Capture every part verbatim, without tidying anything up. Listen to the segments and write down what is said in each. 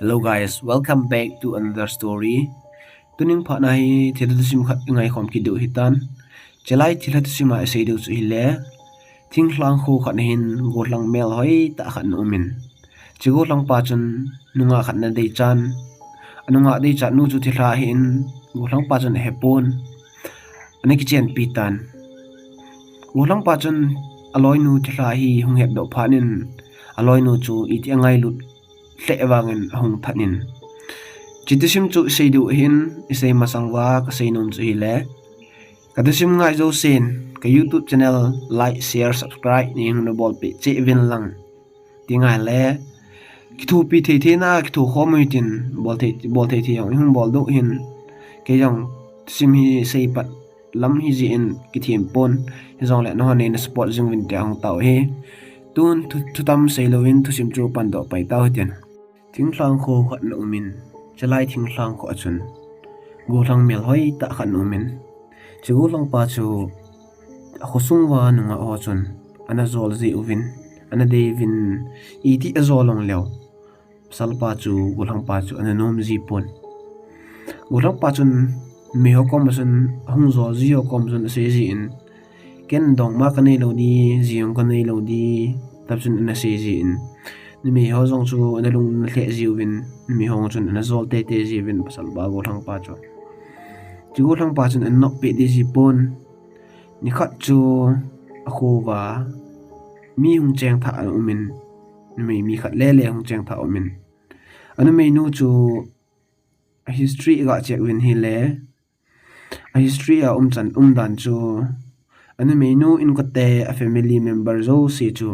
Hello guys, welcome back to another story. Tuning phat na hi thilha thusim khat i ngaikhom kit diu hitan. Chulai thilha thusim a i sei diu chu hile, thinglhang kho khat na hin gollhang melhoi tah khat ana um in, chu gollhang pa chun nungah khat ana deichan, anungah deichat nu chu thilha ahin, gollhang pa chun ahepon, ana kichenpi tan. Gollhang pa chun aloinu thilha hi hung hetdoh phat in, aloinu chu iti angailut lheh vangin ahung that in. Chu thusim chu i sei diu ahin, i sei masang uva ka sei nom chu hile, ka thusim ngai jousen ka YouTube channel like, share, subscribe nei hung bolpeh cheh uvin lang, ti ngai le, kithopi thei thei na kitho khom u hitin, bol thei, bol thei thei jong i hung bol diu ahin. Kei jong thusim hi sei pat lam hijeh in kithem pon, hijongle nangho in nei support jing uvin tia hung tao ahi. Tun thu, thutam sei louvin thusim chu pandoh pai tau hitin. Thinglhang kho khat ana um in, chulai thinglhang kho a chun gollhang melhoi tah khat ana um in, chu gollhang pa chu akhosung uva nungah ho chun ana jol ji uvin, ana dei uvin, iti ajol long leu, pasal pa chu gollhang pa chu ana nom ji pon. Gollhang pa chun numei ho kom a chun, ahung jol ji ho kom chun asei ji in, ken dongma ka nei lou di, ji jong ka nei lou di, tia chun ana sei ji in, numei ho jong chu ana lung ana lheh ji uvin, numei ho chun ana jol teitei ji uvin pasal pa gollhang pa chu. Chu gollhang pa chun ana noppi ding ji pon. Nikhat chu akho uva mi hung cheng thah ana um in, numei mi khat lele hung cheng thah um in, anumeinu chu a history i ga check uvin hile, a history a um chan um dan chu, anumeinu inkote, a family member jouse chu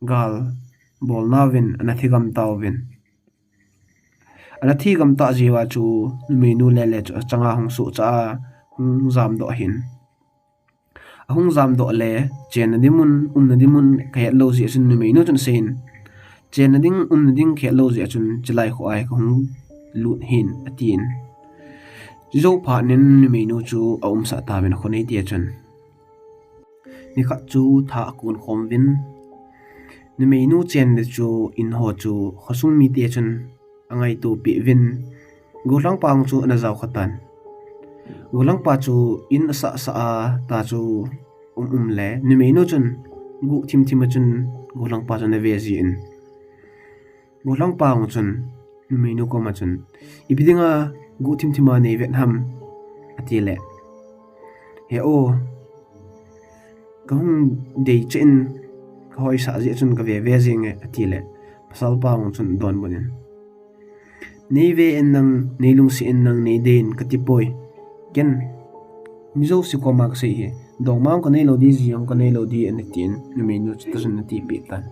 gal bolna uvin ana thi gam tauvin. Ana thi gam tah jeh uva chu numeinu lele chu achanga hung sohcha a hung jamdoh ahin. Ahung jamdoh le, chenna ding mun, umna ding mun kahet lou jeh a chun numeinu chun asei in, chenna ding, umna ding kahet lou jeh a chun chulai kho a hi kahung lut ahin, atin. Chujou phat in numeinu chu aumsah tauvin akho neite chun. Nikhat chu tha akon khom uvin, numeinu chen le chu in ho chu khosung mite chun angaito peh uvin, gollhang pa chu ana jao kha tan. Gollhang pa chu in asah sah a ta chu um um le, numeinu chun guh thim thim a chun gollhang pa chu ana ve ji in, gollhang pa chun numeinu kom a chun, ipi dinga guh thim thim a nei vet ham, ati le, he o, kahung dei cheh in, kahoisah jeh chun kave ve jeng e, ati le, pasal pa chun adonbut in, nei ve in lang, nei lungset in lang, nei dei in kati poi. Ken mi jouse kom a kasei hi, dongma jong ka nei lou di, ji jong ka nei lou di, ana tin, numeinu chu tua chun ana tipeh tan.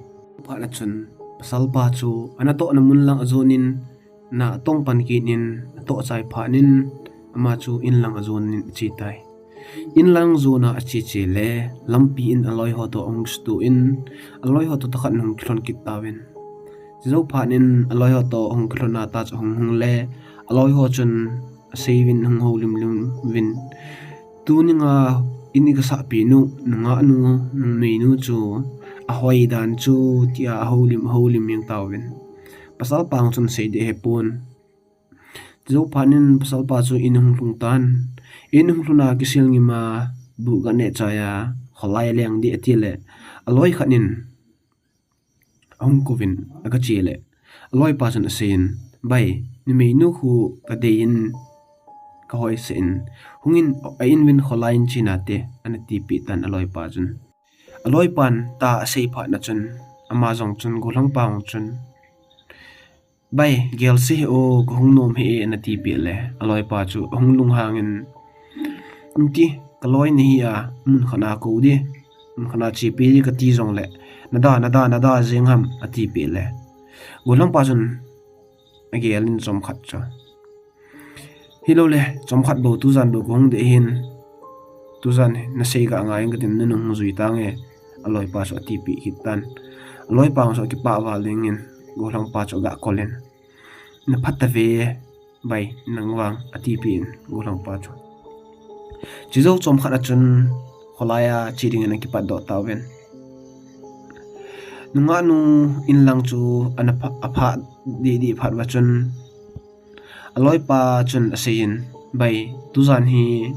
Phat a chun pasal pa chu anatohna mun lang ajon in, na atong pan kit in, atoh chai phat in, ama chu in lang ajon in ache tai. In lang jon a ache che le, lampi in aloi ho toh ahung sutoh in, aloi ho toh thakhat in ahung kilhon kit tauvin. Chujou phat in aloi ho toh ahung kilhon a ta chu ahung hung le, aloi ho chun asei uvin, ahung houlim lim uvin, tuni a in i kasahpi nu, nungah nu, numeinu chu ahoi dan chu, tia ahoulim, ahoulim jeng tauvin. Pasal pa chun sei ding ahepon. Chujou phat in pasal pa chu in ahung lhung tan. In ahung lhun a kisil ngim a, buh ga neh chai a, kholai leng ding ati le, aloi khat in ahung kouvin, aga che le, aloi pa chun asei in, bai, numeinu khu kadei in, kahoisah in, hung in, a in uvin kholai in che nate, ana tipeh tan aloi pa chun. Aloi pan ta asei phat a chun, ama jong chun, gollhang pa jong chun, bai, gel se hih o, kahung nom hih e, ana tipeh le, aloi pa chu ahung lunghang in, inti, kaloi nahi a, mun khat a kou ding, mun khat a chepi ding kati jongle, nada, nada, nada jeng ham, atipeh le, gollhang pa chun agel in chomkhat chu. Hilou le, chomkhat bou tujan bou kahung ding ahin, tujan nasei ga ngai in katin, nanung hung jui tange, aloi pa chu atipeh kit tan. Aloi pa chu akipah val ding in, gollhang pa chu aga kol in, na phat tave, bai, nang vang, atipeh in, gollhang pa chu. Chujou chomkhat a chun, kholai a che ding in akipatdoh tauvin. Nungah nu inlang chu ana pha, apha di di phat va chun, aloipa chun aseiyin, "Bai, tujan hi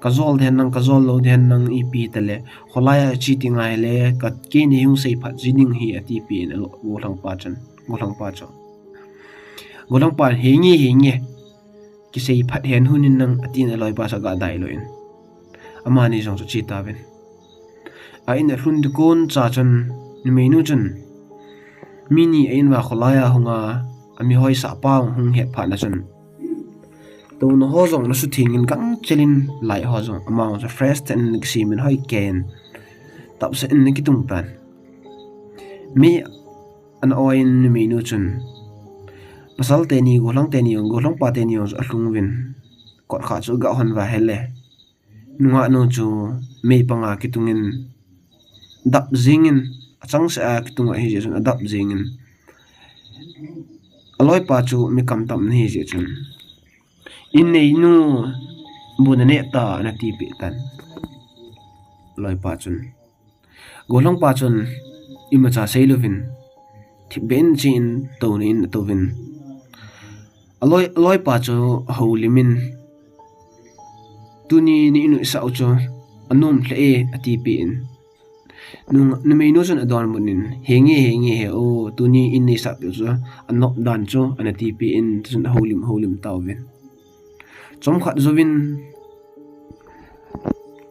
kajol den nang, kajol lou den nang ipi tale, kholai a chi ti ngai le, ka kei nei hung sei phat ji ding hi," ati pi in alo, gollhangpa chun, gollhangpa chu. Gollhangpa, "Henge, henge. Kisei phat hen hun in nang," ati in aloipa chu aga dai lou in. Amani jong chu che tauvin. A in alhun ding kon cha chun, numeinu chun, mi ni a in va kholai a hung a, ami hoisah pa hung het phat na chun, touna ho jong ana sutheng in gangchel in, lai ho jong, ama jong chu fresh tah in ana kisem in hoi kei in, tapsa in ana kitung tan. Mi ana oi in numeinu chun, pasal teni, gollhang teni, gollhangpa teni jong chu alhung uvin, kot khat chu aga hon va hile. Nungah nu chu mei panga kitung in, dap jing in, achangseh a kitung ahi jeh chun adap jing in, aloipa chu mi kamtam ana hi jeh chun, "In neinu bu naneh ta," ana ti pi tan. Aloipa chun, gollhangpa chun imacha sei louvin, thipbeh in che in, touna in atouvin, aloi, aloipa chu ahoulim in, "Tuni nei nuisah u chu anom lheh e," ati pi in. Nu, numeinu chun adonbut in, "Henge, henge, he o, tuni in neisah u chu anop dan chu," ana ti pi in, chun ahoulim, ahoulim tauvin. Chomkhat jouvin,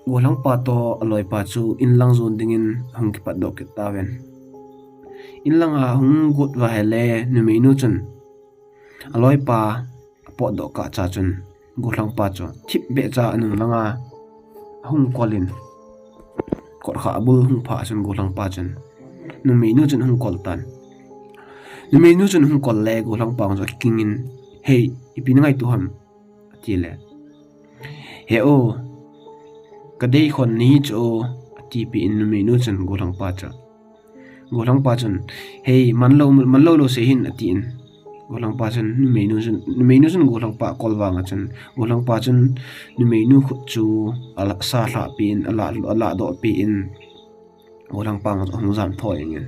gollhangpa toh aloipa chu inlang jon ding in ahung kipatdoh kit tauvin. Inlang a ahung got va hile, numeinu chun aloipa apotdoh kah cha chun, gollhangpa chu thipbeh cha anung lang a ahung kol in, kot khat abul hung phah chun gollhangpa chun numeinu chun ahung kol tan. Numeinu chun ahung kol le gollhangpa chu aking in, "Hei, ipi na ngaito ham?" ati le, "He o, kadei khon nahi chu o," ati pi in numeinu chun gollhangpa chu. Gollhangpa chun, "Hei, man lou, man lou lou sei hih in," ati in. Gollhangpa chun numeinu chun, numeinu chun gollhangpa akol vang a chun, gollhangpa chun numeinu khut chu ala, sa lhah pi in, ala, ala doh pi in, gollhangpa chu ahung jam thoi in.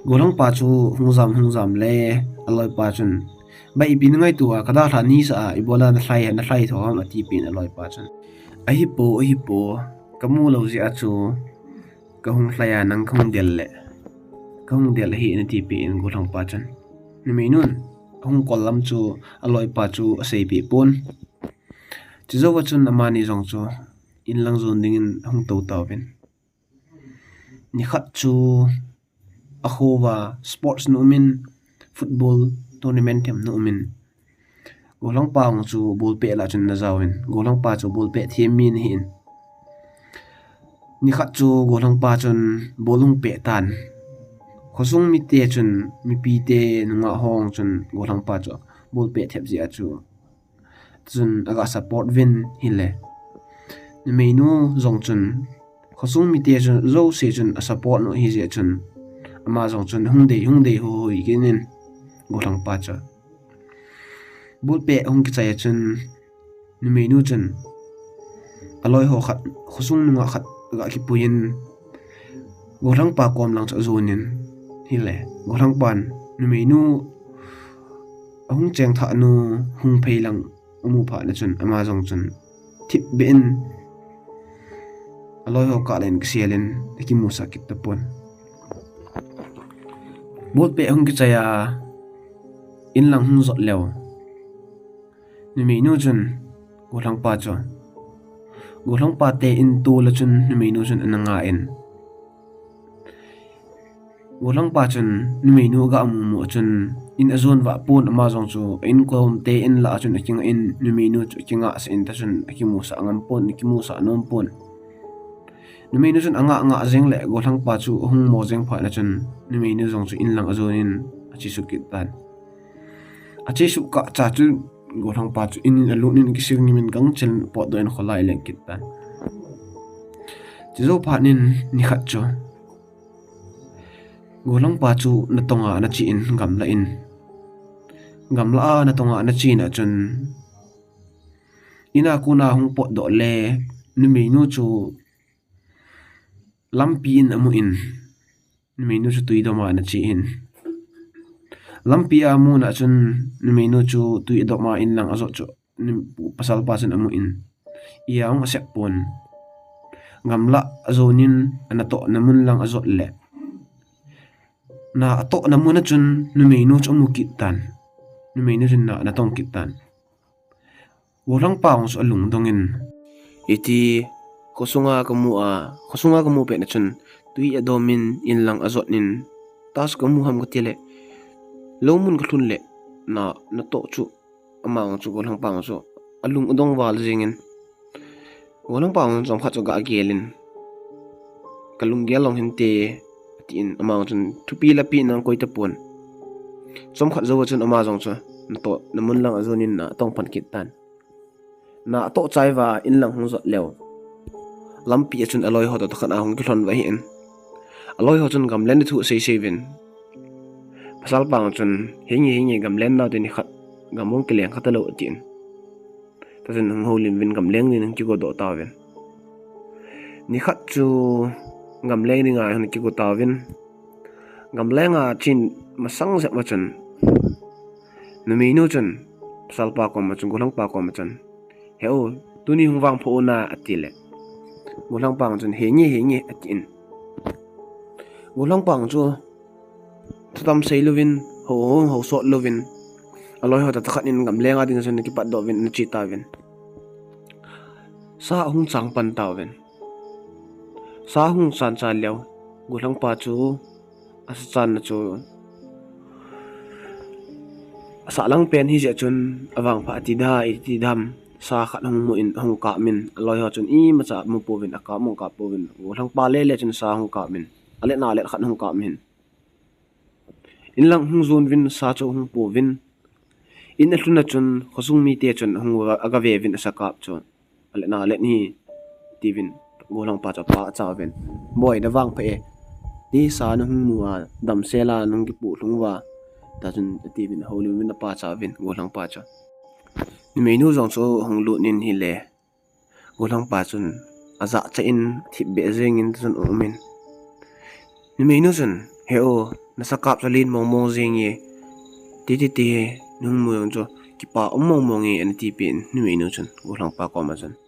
Gollhangpa chu hung jam, hung jam le, aloipa chun, "Bai, ipi na ngaito a, kadalhah nahi sa a, ibola nalhai, nalhai tho ham?" ati pi in aloipa chun. "Ahipoi, ahipoi, kamu lou jeh a chu kahung lhai a, nang kahung del le, kahung del ahi," ana ti pi in gollhangpa chun. Numeinun ahung kol lam chu aloipa chu asei pi pon. Chujou a chun amani jong chu inlang jon ding in ahung tou tauvin. Nikhat chu akho va sports ana um in, football tournament them ana um in, gollhangpa jong chu ball pet lah chun ana jao in, gollhangpa chu ball pet them mi ana hi in. Nikhat chu gollhangpa chun ball ahung pet tan. Khosung mite chun, mipite nungah ho chun gollhangpa chu ball pet them jeh a chu chun aga support uvin hile, numeinu jong chun khosung mite chun jouse chun asupport u ahi jeh chun ama jong chun hung dei, hung dei hoi hoi kit in gollhangpa chu. Ball pet ahung kichai a chun numeinu chun aloi ho khat, khosung nungah khat aga kipui in gollhangpa kom lang chu ajon in hile, gollhangpan numeinu ahung cheng thah nu hung phei lang amu phat na chun ama jong chun thipbeh in aloi ho kah le in kisel in akimusah kit tapon. Ball pet ahung kichai a inlang hung jot leu, numeinu chun gollhangpa chu, gollhangpa te in tol a chun numeinu chun ana nga in, gollhangpa chun numeinu aga mu mu a chun in ajon vah pon, ama jong chu a inkom te in lah a chun akinga in, numeinu chu akinga sah in ta chun akimusah ngam pon, akimusah nom pon. Numeinu chun anga nga jeng le gollhangpa chu ahung mo jeng phat na chun numeinu jong chu inlang ajon in achesuh kit tan. Achesuh kah cha chu gollhangpa chu in in alut in kising ngim in gangchel in apotdoh in kholai aleng kit tan. Chujou phat in nikhat chu gollhangpa chu natong a ana che in gamla in, gamla a natong a ana che na chun in a kon a hung potdoh le numeinu chu lampi in amu in, numeinu chu tui dom a ana che in. Lampi a amun a chun numeinu chu tui adom a inlang ajot chu pasal pa chun amun, ia ahung asep pon. Gamla ajonin anatohna mun lang ajot le, na atohna mun a chun numeinu chu amu kit tan. Numeinu chun na anatong kit tan. Gollhangpa chu alungdong in, iti, khosunga kamu a, khosunga kamu pet a chun tui adomin inlang ajot in, tachu kamu ham kati le, lou mun kalhun le, na natoh chu, ama chu, gollhangpa chu alung adong val jingin, gollhangpa chun chomkhat chu aga gelin, kalunggel lou hinte, atin, ama chun thupi lapi nang koi tapon. Chomkhat jou a chun ama jong chu natohna mun lang ajonin na atong pan kit tan. Na atoh chai uva inlang hung jot leu, lampi a chun aloi ho toh thakhat a hung kilhon uva ahin. Aloi ho chun gamlen thu asei sei uvin. Pasal pa chun, henge, henge, gamlen nau te nikhat gam hung kileng kha talou atin. Tachun hung houlim uvin gamleng ding hung kigo doh tauvin. Nikhat chu gamleng dinga hung kigo tauvin. Gamleng a achen masang jep uva chun, numeinu chun pasal pa koma chun, gollhangpa koma chun, he u, tuni hung vangpha u na ati le, gollhangpa chun, henge, henge atin. Gollhangpa chu thutam sei louvin, hou, hou, hou sot louvin, aloi ho toh thakhat in gamleng a ding chun ana kipat doh uvin ana che tauvin. Sa ahung chang pan tauvin. Sa ahung chan chan leu, gollhangpa chu asa channa chu asahlang pen hijeh chun avangpha ati da, iti dam, sa khat ahung mun ahung kap in, aloi ho chun imacha amu pouvin, akap mong kap pouvin, gollhangpa lele chun sa ahung kap in, alet na let khat ahung kap in. Inlang hung jon uvin sa chu ahung pouvin. In alhun a chun khosung mite chun ahung aga ve uvin asa kap chu. Alet na let hi, tiuvin gollhangpa chu apa acha uvin. Boi, na vangpha e. Ti, sa nahung mu a, damsel a nahung kipoh lhung uva, tachun atiuvin, houlim uvin apa acha uvin gollhangpa chu. Numeinu jong chu ahung lut in ahile, gollhangpa chun ajachat in thipbeh jengin tachun aumin. Numeinu chun, he u, nasa kap chu alen mong mong jenge, ti ti ti, nahung mu jong chu kipa um mong mong e, ana tipeh in numeinu chun gollhangpa koma chun.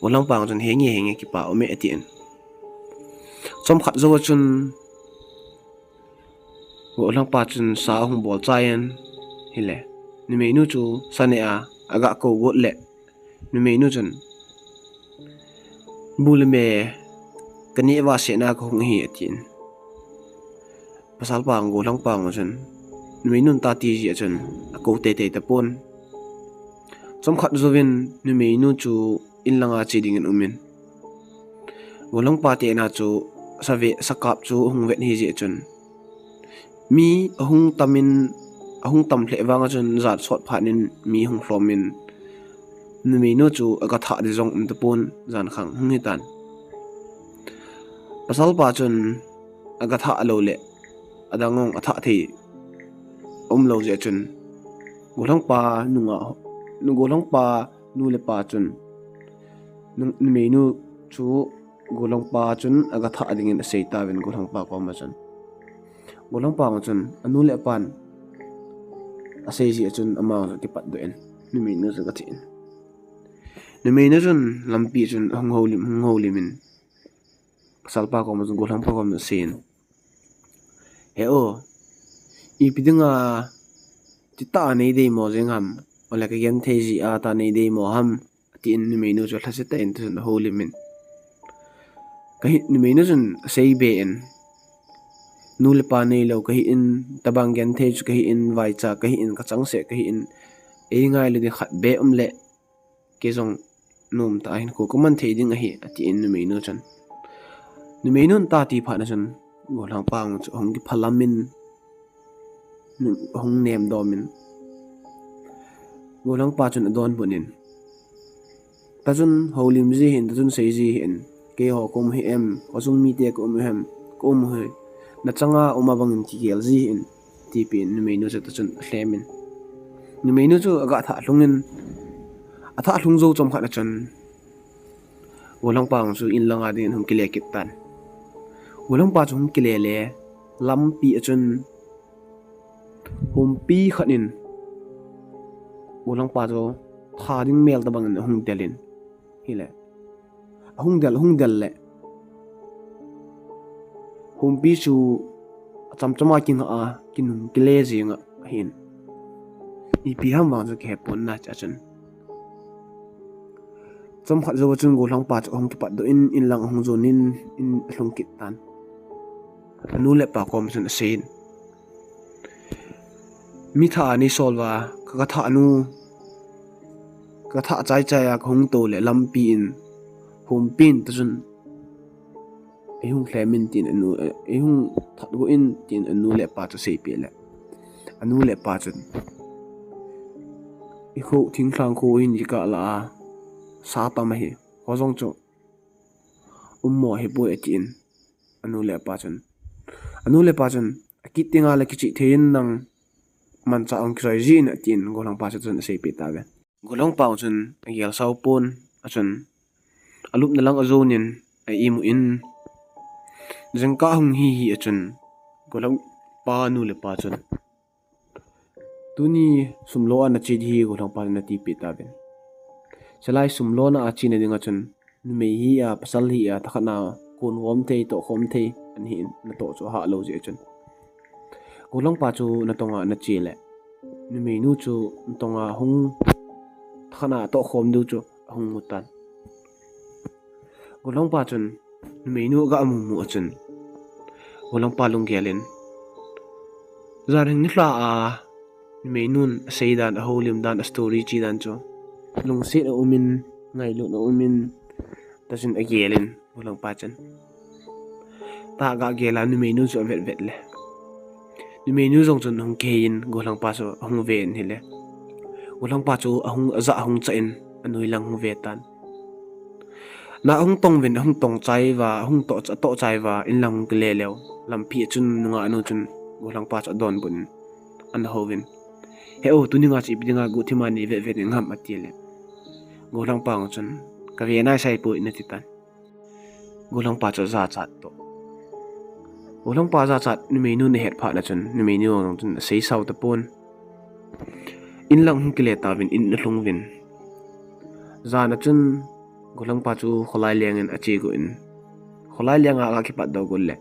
Gollhangpa chun, henge, henge, kipa um e, atin. Chomkhat jou a chun gollhangpa chun sa ahung bol chai in, hile, numeinu chu sa neh a aga kou got le, numeinu chun, bu le me kaneh uva sena kahung ahi, atin. Pasal pa, gollhangpa chun numeinun ati jeh a chun akou teitei tapon. Chomkhat jouvin numeinu chu inlanga che dingin aumin. Gollhangpa te in'a chu save, sakap chu ahung vet hijeh chun, mi ahung tamin, ahung tam lheh vang a chun jan sot phat in mi ahung lhomin, numeinu chu aga thah ding jong um tapon, jankhang hung hitan. Pasalpa chun aga thah lou le adang jong athah thei umlou jeh chun, gollhangpa nunga, gollhangpa nu le pa chun, nu, numeinu chu gollhangpa chun aga thah dingin asei tauvin gollhangpa koma chun. Gollhangpa chun anu le apan asei jeh a chun ama chu akipatdoh in, numeinu chu aga thi in. Numeinu chun lampi chun ahung houlim, hung houlim in, pasalpa koma chun gollhangpa koma asei in, he u, ipi dinga titah a nei deimo jeng ham, ole kagenthei jeh a tah nei deimo ham, atin numeinu chu lhasetah in tachun ahoulim in. Kahi, numeinu chun asei be in, nu le pa neilou kahin, tobang genthei chu kahin, vaicha kahin, kachangseh kahin, eingailu ding khat beh um le, kei jong nomtah a hinkho kaman thei ding ahi, atin numeinu chun. Numeinun ati phat a chun, gollhangpa chu ahung kiphalam in, ahung nemdom in, gollhangpa chun adonbut in, tachun houlim ji hih in, tachun sei ji hih in, keiho kaum hi em, khosung mite kaum hi em, kaum hi, nachanga um a bangin kigel ji hih in, tipeh in numeinu chu tachun alhem in. Numeinu chu aga thah lhung in, athah lhung jou chomkhat a chun, gollhangpa chu inlanga dingin ahung kile kit tan. Golhangpa chu hung kile le, lampi a chun humpi khat in golhangpa chu tha ding mel tabang in ahung del in, hile, ahung del, ahung del le, humpi chu achamchama kinga a, kinung kile jing ahin. Ipi ham vang chu kihepon na cha chun. Chomkhat jou a chun golhangpa chu ahung kipatdoh in, in lang ahung jon in, in alhung kit tan. Anu le apa kom chun asei in, mi thah a nei sol uva, ka, ka thah nu, ka thah chai chai a kahung tou le lampi in, humpi in ta chun, eihung lhem in tin anu, eihung thatgu in tin anu le apa chu aseipeh le, anu le apa chun, i kho thinglhang kho hin i kah lah a sa tam ahi, ho jong chu um mo hipoi atin, anu le apa chun, anu le apa chun, akit dinga le kichih thei in nang manchah hung kisoi jin atin, golhangpa chu chun aseipeh tauve. Golhangpa chun agel sao pon, achun alupna lang ajon in, a imu in, jingkah hung hi hi achun, golhangpa nu le pa chun, tuni sumlo a nache ding hi golhangpa chun atipeh tauvin. Chulai sumlo na a chena dinga chun, numei hi a, pasal hi a, thakhat na kon khom thei, toh khom thei, ahin, natoh chu ahah lou jeh chun. Golhangpa chu natong a anache le, numeinu chu natong a hung, thakhat na toh khom diu chu ahung mu tan. Golhangpa chun numeinu aga mu mu achun, golhangpa lunggel in, jan hing nilhah a numeinun asei dan, ahoulim dan, a story che dan chu lungset a um in, ngailutna um in, tachun agel in, golhangpa chun tah aga gel a numeinu chu avet vet le, numeinu jong chun ahung kihei in, golhangpa chu ahung ve in hile, golhangpa chu ahung, ajah ahung chah in, anoi lang ahung ve tan. Na ahung tong uvin, ahung tong chai uva, ahung toh, atoh chai uva, in lang ahung kile leu, lampi a chun nungah nu chun golhangpa chu adonbut in, ana houvin, he o, tuni nga chu ipi dinga guhthim a nei vet vet ding ham ati le, golhangpa chun, ka ve nai sai poi nati tan. Golhangpa chu ajachat toh, golhangpa jachat numeinu ahet phat na chun, numeinu jong chun asei sao tapon. In lang ahung kile tauvin, in alhung uvin. Jan a chun golhangpa chu kholai leng in ache got in, kholai leng a aga kipatdoh got le,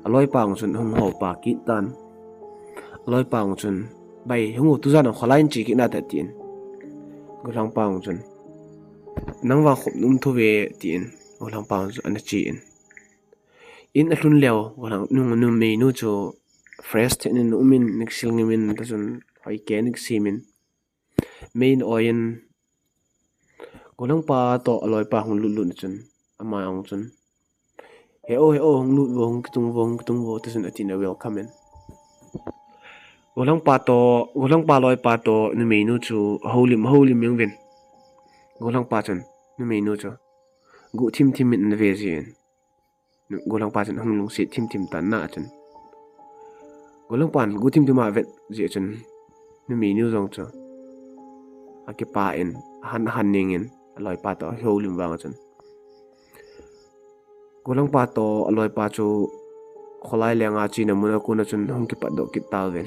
aloipa chun ahung houpa kit tan. Aloipa chun, bai, hung o, tujan a kholai in che kit nate atin, golhangpa chun, nang vang khop nom thou ve atin, golhangpa chu ana che in. In alhun leu, golhang, nu, numeinu chu fresh thei in ana um in, ana kisil ngim in, tachun hoi keh ana kisem in, mei ana oi in, golhangpa toh aloipa hung lut lut na chun, ama jong chun, he o, he o, hung lut vo, hung kitung vo, hung kitung vo, tachun atin a welcome in. Golhangpa toh, golhangpa loipa toh numeinu chu ahoulim, ahoulim jeng uvin. Golhangpa chun numeinu chu guhthim thim in ana ve jin, golhangpa chun ahung lungset thim thim tan na chun, golhangpan guhthim thim a avet jeh chun, numeinu jong chu akipah in, ahan, ahan ning in, aloipa toh ahoulim vang a chun, golhangpa toh aloipa chu kholai leng a chena mun a kon a chun ahung kipatdoh kit tauvin,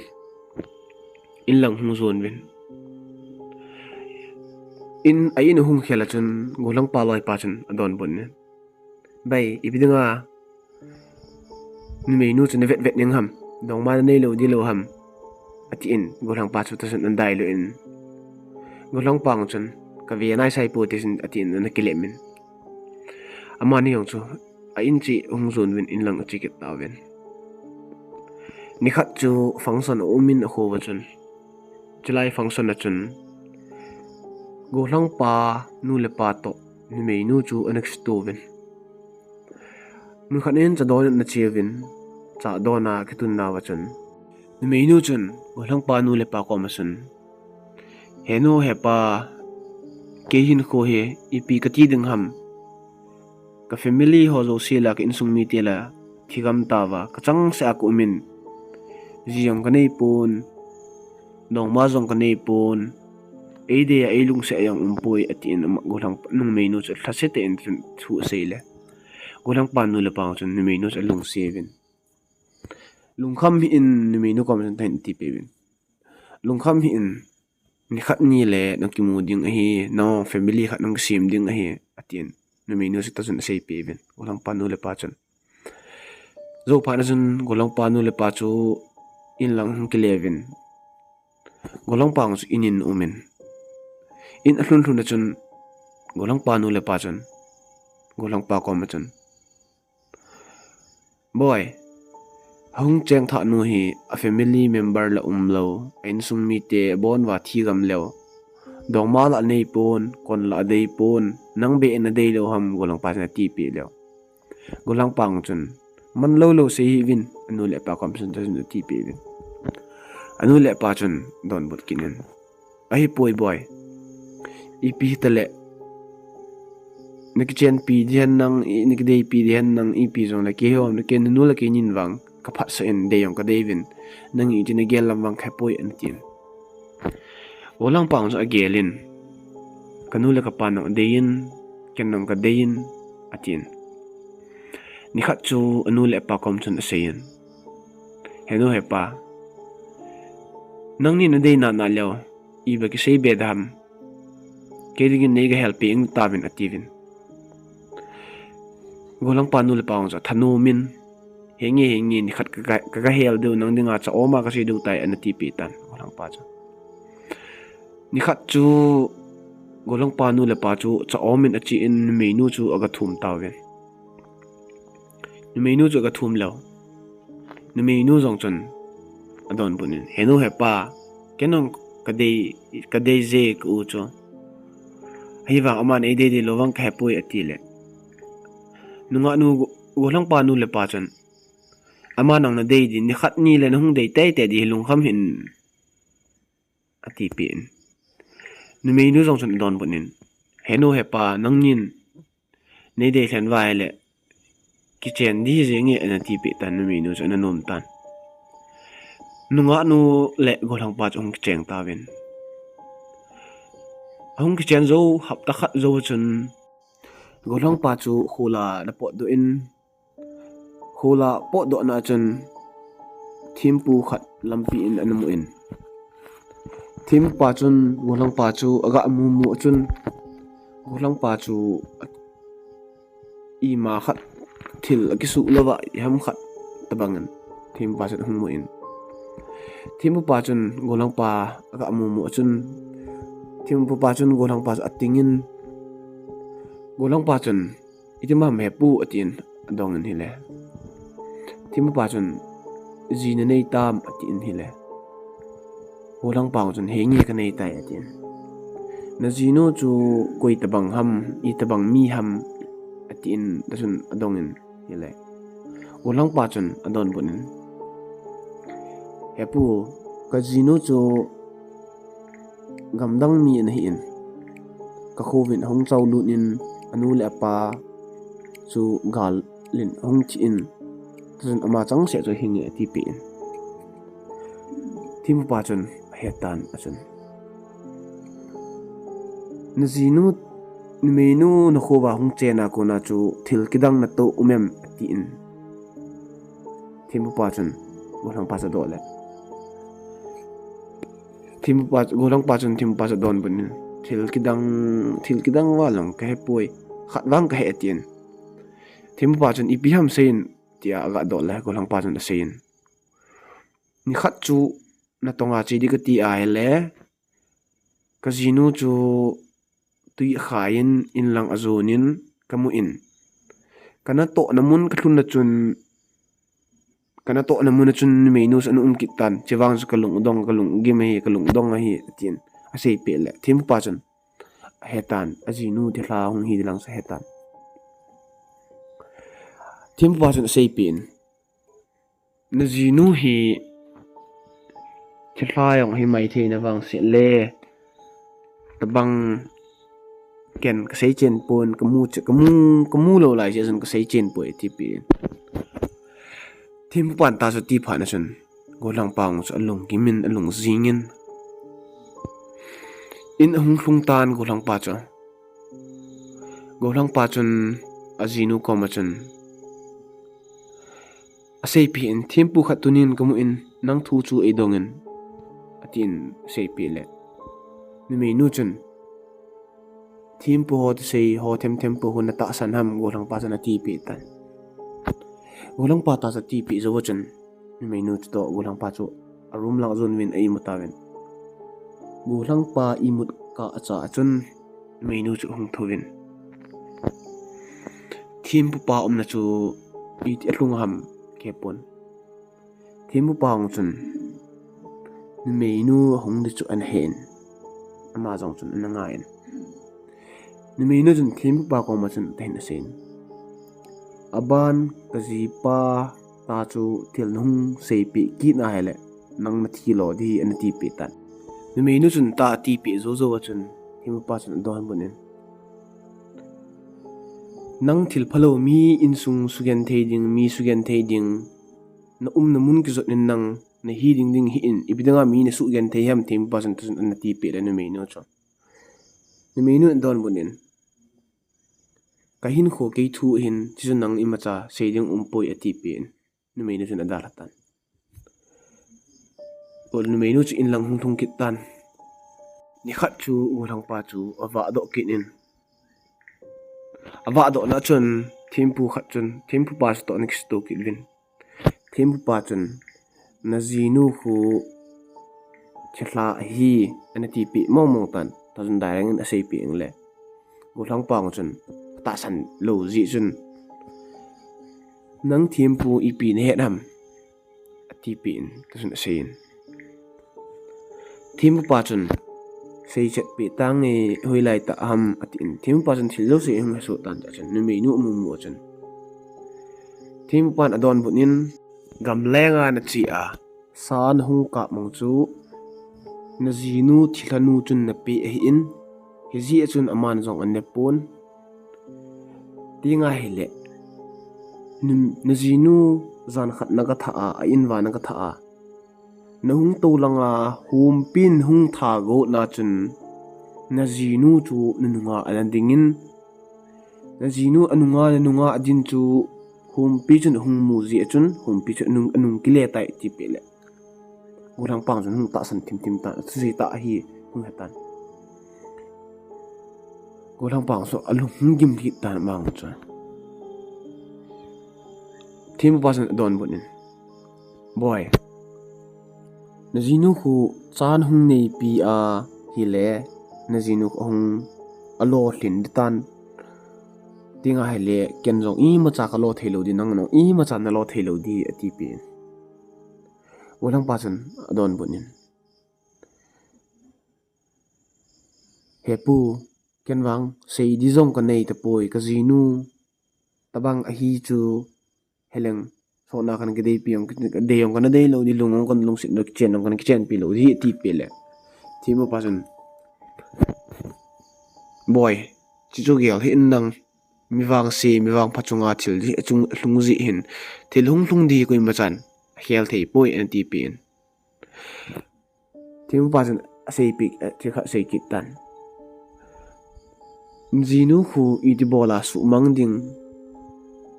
in lang ahung jon uvin. In, a in ahung khel a chun, golhangpa loipa chun adonbut in, bai, ipi dinga numeinu chu na vet vet ning ham, nangma na nei lou ding lou ham, atin, golhangpa chu tachun ana dailut in, golhangpa chun, ka ve nai sai poi tachun, atin, ana kilem in. Amani jong chu a in cheh ahung jon uvin, in lang ache kit tauvin. Nikhat chu function aum in akhou a chun, chulai function a chun, golhangpa nu le pa toh numeinu chu ana kisuto uvin. Mun khat in cha don in ana che uvin, cha don a akitun nauva chun, numeinu chun golhangpa nu le pa koma chun, he nu, he pa, kei hinkho hi ipi kati ding ham, ka family ho jouse la, ka insung mite la thigam tauva, ka changseh a ka um in, ji jong ka nei pon, nangma jong ka nei pon, eidei a eilungset a jong um poi, atin, ama, golhang, numeinu chu lhase tah in thu asei le, Golhangpa nu le pa chun numeinu chu alungset uvin, lungkham hih in, numeinu kom chun ahin tipeh uvin, lungkham hih in, nikhat ni le nakimu ding ahi, na family khat nakisem ding ahi, atin. Numeinu chu tah chun aseipeh uvin, golhangpa nu le pa chun. Jou phat na chun golhangpa nu le pa chu in lang hung kile uvin, golhangpa chu in in aumin, in alhun lhun na chun golhangpa nu le pa chun golhangpa kom a chun, Boi, ahung cheng thah nu hi a family member la umlou, a insung mite abon uva thi gam leu, dongma la anei pon, kon la adei pon, nang beh in adei lou ham, golhangpa chun atipeh leu, golhangpa chun, Man lou lou sei hih uvin, anu le apa kom chun tah chun atipeh uvin, anu le apa chun adonbut kit in, Ahipoi boi, ipi hitaleh nakichenpi ding hen nang, nakideipi ding hen nang, ipi jongle kei hom le kei nanu le kei nin vang kaphatsah in, dei jong kadei uvin, nang iti nagel lam vang kahepoi, anatin. Golhangpa chu agel in, Kanu le kapa nang adei in, ken nang kadei in, atin. Nikhat chu anu le apa kom chun asei in, Henu hepa, nangni nadei nana leu, iba kisei be dam, kei dingin nei gahelpeh ing tauvin, atiuvin. Golhangpa nu le pa chu athanom in, Henge, henge, nikhat kaga, kagahel diu, nang dinga cha-om a kasei diu tai, anatipeh tan golhangpa chu. Nikhat chu golhangpa nu le pa chu cha-om in ache in numeinu chu agathum tauvin. Numeinu chu agathum leu, numeinu jong chun adonbut in, Henu hepa, ken jong kadei, kadei je ka-u chu, ahivang aman eidei dei lou vang kahepoi, atile, nungah nu, golhangpa nu le pa chun, Ama nang nadei ding, nikhat ni le nahung dei teitei ding hi lungkham hih in, atipeh in. Numeinu jong chun adonbut in, Henu hepa, nangnin neidei lhen uva ahile kichen ding hi jenge, anatipeh tan, numeinu chu ananom tan. Nungah nu le golhangpa chu ahung kicheng tauvin. Ahung kichen jou, hapta khat jou chun, golhangpa chu khola ana potdoh in, khola potdohna chun thempu khat lampi in anamu in, thempupa chun golhangpa chu agamumu a chun, golhangpa chu ima khat thil akisuh louva iham khat tobangin thempupa chun ahung mu in, thempupa chun golhangpa agamumu a chun, thempupa chun golhangpa chu atingin, golhangpa chun, Itima ham hepu, atin adongin ahile, thempupa chun, Ji nanei tam, atin ahile, golhangpa chun, Henge kanei tai, atin. Najinu chu koi tobang ham, itobang mi ham, atin tah chun adongin ahile, golhangpa chun adonbut in, Hepu, kajinu chu gamdang mi anahi in, kakhouvin ahung chaolut in, anu le apa chu gal in ahung thi in, tah chun ama changseh chu hinge, atipeh in. Thempupa chun ahetan, achun, Najinu, numeinu nakhouva hung chena kona chu thil kidang natoh um em, atin. Thempupa chun golhangpa chu adoh le, thempupa, golhangpa chun thempupa chu adonbut in, Thil kidang, thil kidang vang lang kahepoi, khat vang kahe, atin. Thempupa chun, Ipi ham seiyin, tia agadoh le golhangpa chun aseiyin, Nikhat chu natonga che ding kati ahile, kajinu chu twi akhai in, inlang ajon in kamu in, kanatohna mun kalhun a chun, kanatohna mun a chun numeinu chu ana um kit tan, chuvang chu kalung adong, kalung agim ahi, kalung adong ahi, atin aseipeh le thempupa chun ahetan, ajinu thilha hung hi lang chu ahetan. Thempupa chun aseipeh in, Najinu hi thilha jong ahi maithei na vangse le, tobang ken kaseichen pon, kamu che, kamu, kamu lou lai jeh chun kaseichen poi, atipeh in. Thempupan tah chu atiphat na chun, golhangpa chu alunggim in, alungjing in, in ahung lhung tan golhangpa chu. Golhangpa chun ajinu koma chun, Seipeh in, thempu khat tunin kamu in, nang thu chu eidongin, atin seipeh le, numeinu chun, thempu ho thusei ho themthem po ho natahsan ham, gollhangpa chun atipeh tan. Gollhangpa tah chu atipeh jou chun, numeinu chutoh gollhangpa chu a room lang jon uvin a-imut tauvin. Gollhangpa imut kah a cha a chun, numeinu chu ahung thouvin, thempupa umna chu iti alhung ham kihepon. Thempupa jong chun numeinu ahung di chu ana hen, ama jong chun ana ngai in. Numeinu chun thempupa koma chun atahin aseiyin, aban kajipa ta chu thil nahung seipeh kit na hile, nang nathi lo di, ana tipeh tan. Numeinu chun tah atipeh jou jou a chun, thempupa chun adonbut in, nang thil phalou mi insung sugenthei ding, mi sugenthei ding, naumna mun kijot in nang nahi ding ding hih in, ipi dinga mi nasugenthei ham, thempupa chun tah chun ana tipeh le numeinu chu. Numeinu adonbut in, kahinkho kei thu ahin, chuchu nang imacha sei ding umpoi, atipeh in, numeinu chun adalha tan. Numeinu chu inlang hung lhung kit tan. Nikhat chu gollhangpa chu avahdoh kit in, avahdohna chun thempu khat chun thempupa chutoh ana kisuto kit uvin. Thempupa chun, najinu khu thilha ahi, ana tipeh mong mong tan, tah chun direct in aseipeh ingle, gollhangpa chun atahsan lou jeh chun, nang thempu ipi nahet ham, atipeh in, tah chun aseiyin, thempupa chun, seichetpeh tange, hoilai tah ham, atin, thempupa chun thil jouse ahung hesoh tan, tah chun numeinu amumu a chun, thempupan adonbut in, gamlenga nache a sa nahung kap mang chu najinu thilhanu chun napeh ahin, hijeh a chun aman jong anepon. Tenga hile, najinu jan khat nagathah a, a-in uva nagathah a, nahung tou langa humpin hung thagot na chun, najinu chu nanunga ana dingin, najinu anunga, nanunga adin chu humpi chun ahung mu jeh a chun, humpi chu anung, anung kile tai, atipeh le, gollhangpa chun hung tahsan thimthim tan, athusei tah ahi hung hetan. Gollhangpa chu alung hung gim kit tan, ama chu. Thempupa chun adonbut in, boi, najinu khu cha nahung neipi ahile, najinu khu ahung alolhin di tan. Tenga hile, ken jong imacha kalo theilou di, nang jong imacha nalo theilou di, atipeh in. Gollhangpa chun adonbut in, hepu, ken vang sei di jong kanei tapoi, kajinu tobang ahi chu, heleng, sotna kana kideipi jong, dei jong kana deilou di, lung jong kana lungset lou, kichen jong kana kichenpi lou di, atipeh le, thempupa chun, boi, chuchu gel hih in nang, mi vangse, mi vangpha chunga thil di, achung lhung jeh hin, thil hung lhung di koimachan akhel theipoi, ana tipeh in. Thempupa chun aseipeh, thil khat asei kit tan. Najinu khu iti bola suhmang ding,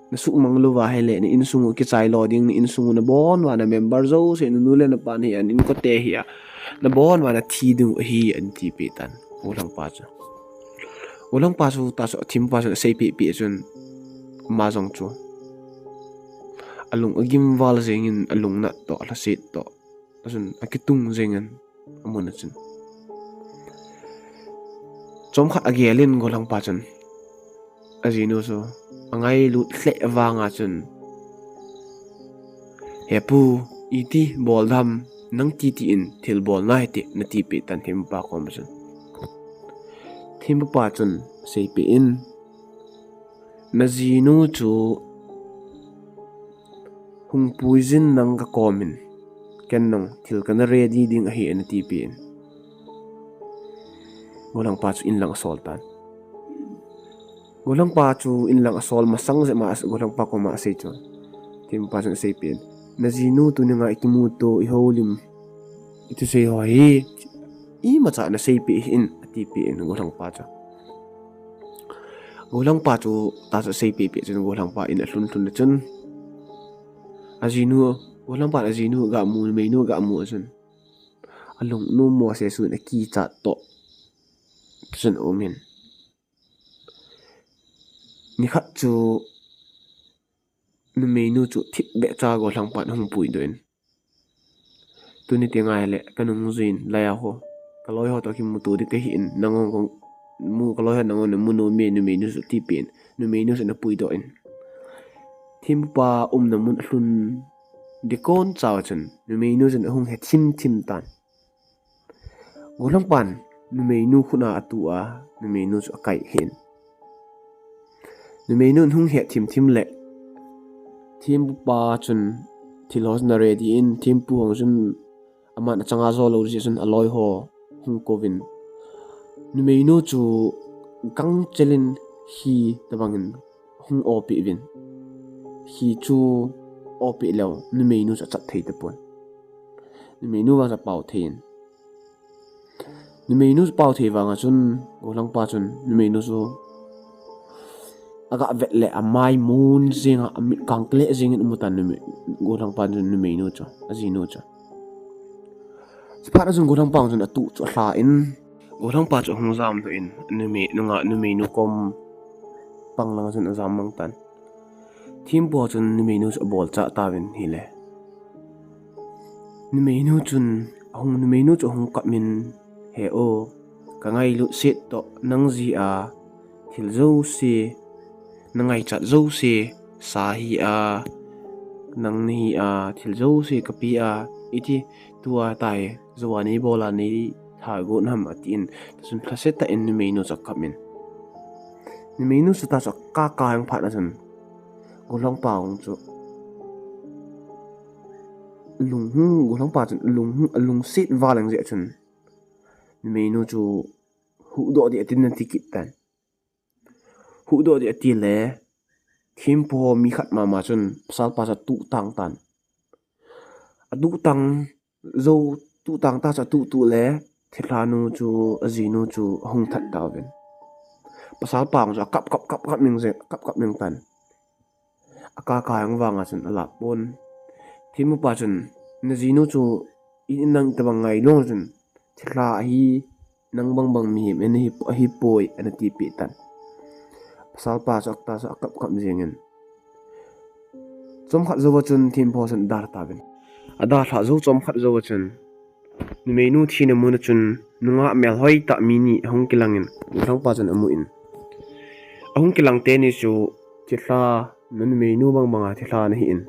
nasuhmang louva hile, na insung u kichai lo ding, na insung u nabon uva, na member jouse, nanu le napa hi a, na inkote hi a, nabon uva nathi diu ahi, ana tipeh tan, gollhangpa chu. Gollhangpa chu tah chu thempupa chun aseipeh peh chun, ama jong chu alung agim val jengin, alungnat toh, alhaset toh, achun akitung jengin, amun a chun, chomkhat agel in gollhangpa chun, ajinu chu angailut lheh vanga chun, hepu, iti bol dam, nang titi in thilbol nahite, natipeh tan thempupa koma chun. Thempupa chun aseipeh in, najinu chu hung puijin lang kakomin, ken jong thil kana ready ding ahi, ana tipeh in. Gollhangpa chu inlang asol tan. Gollhangpa chu inlang asol masang jeh ma, gollhangpa koma asei chu, thempupa chun aseipeh in, najinu tuninga ikimuto, ihoulim, ithusei ho hi imacha naseipeh hih in, atipeh in gollhangpa chu. Gollhangpa chu tah chu aseipeh peh chun gollhangpa in alhun lhun a chun, Ajinu, Gollhangpan ajinu agamu, numeinu agamu a chun, alungnom mo se sun akichat toh chun aumin. Nikhat chu numeinu chu thipbeh cha Gollhangpan ahung puidoh in, tuni ti ngai le kanungjuiyin laiya ho, kaloi ho toh kimuto ding kahin, nangho mu, kaloi ho nangho namu nom e, numeinu chu atipeh in, numeinu chu ana puidoh in, thempupa umna mun alhun ding kon chauva chun numeinu chun ahung he thimthim tan. Gollhangpan numeinu khut a atu a, numeinu chu akai hin. Numeinu ahung he thimthim le, thempupa chun thil ho chun a ready in, thempu ho chun aman achanga jo lou jeh chun aloi ho hung kouvin, numeinu chu gangchel in hi tobangin hung opeh uvin. Hi chu opeh leu numeinu chu achat thei tapon. Numeinu vang chu apao thei in. Numeinu chu apao thei vanga chun Gollhangpa chun numeinu chu aga vet le amai mun jenga, amit kangkile jengin amu tan numei, Gollhangpa chun numeinu chu, ajinu chu. Chuphat a chun Gollhangpa chun atu chu alha in, Gollhangpa chu ahung jamdoh in, numei, nunga, numeinu kom pang langa chun ajam mang tan. Thempu ho chun numeinu chu abolchah tauvin ahile, numeinu chun ahung, numeinu chu ahung kapin, He o, kangailut set toh nang jeh a thil jouse, nangaichat jouse, sa hi a, nang nahi a, thil jouse kapeh a, iti tua tai, jou a neibol a neitha got ham, atin. Tichun lhase tah in numeinu chu akapin. Numeinu chu tua chu akap kap jeng phat a chun Gollhangpa chu lunghung, Gollhangpa chun lunghung, alungset val jeng jeh chun numeinu chu huhdoh ding atin, ati kit tan. Huhdoh ding ati le, thempu ho mi khat mama chun pasalpa chu atuhtang tan. Atuhtang jou, tuhtang tah chu atuhtuh le, thilhanu chu, ajinu chu ahung that tauvin. Pasalpa chu akap kap kap kap jeng jeng, akap kap jeng tan. Akap kap jeng vanga chun alah pon. Thempupa chun, Najinu chu in, nang itobang ngailou chun, thilha ahi, nang bangbang mihem in ahi, ahipoi, ana tipeh tan. Pasalpa chu ata chu akap kap jengin, chomkhat jouva chun thempu ho chun adalha tauvin. Adalhah jou chomkhat jouva chun numeinu thina muna chun nungah melhoi tah mi ni ahung kilangin, Gollhangpa chun amun, ahung kilang teni chu thilha, na numeinu bangbanga thilha nahin.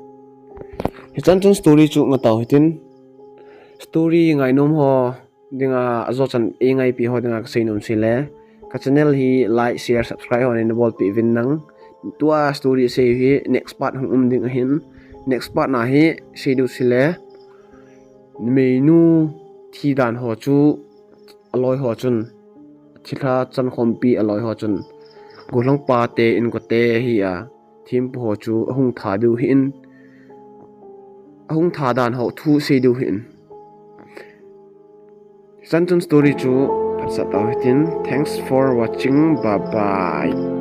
Hichan chun story chu ngatau hitin, story ngainom ho dinga, ajou chan eingaipi ho dinga kaseinom chu le, ka channel hi like, share, subscribe ho neibolpeh uvin lang. Tua story sei hi next part hung um ding ahin. Next part na hi sei diu chu le, numeinu thi dan ho chu, aloi ho chun, thilha chankhompi aloi ho chun, Gollhangpa te inkote hi a, thempu ho chu ahung that diu ahin, ahung that dan ho thu sei diu ahin. Hichan chun story chu phatsah tau hitin. Thanks for watching. Bye bye.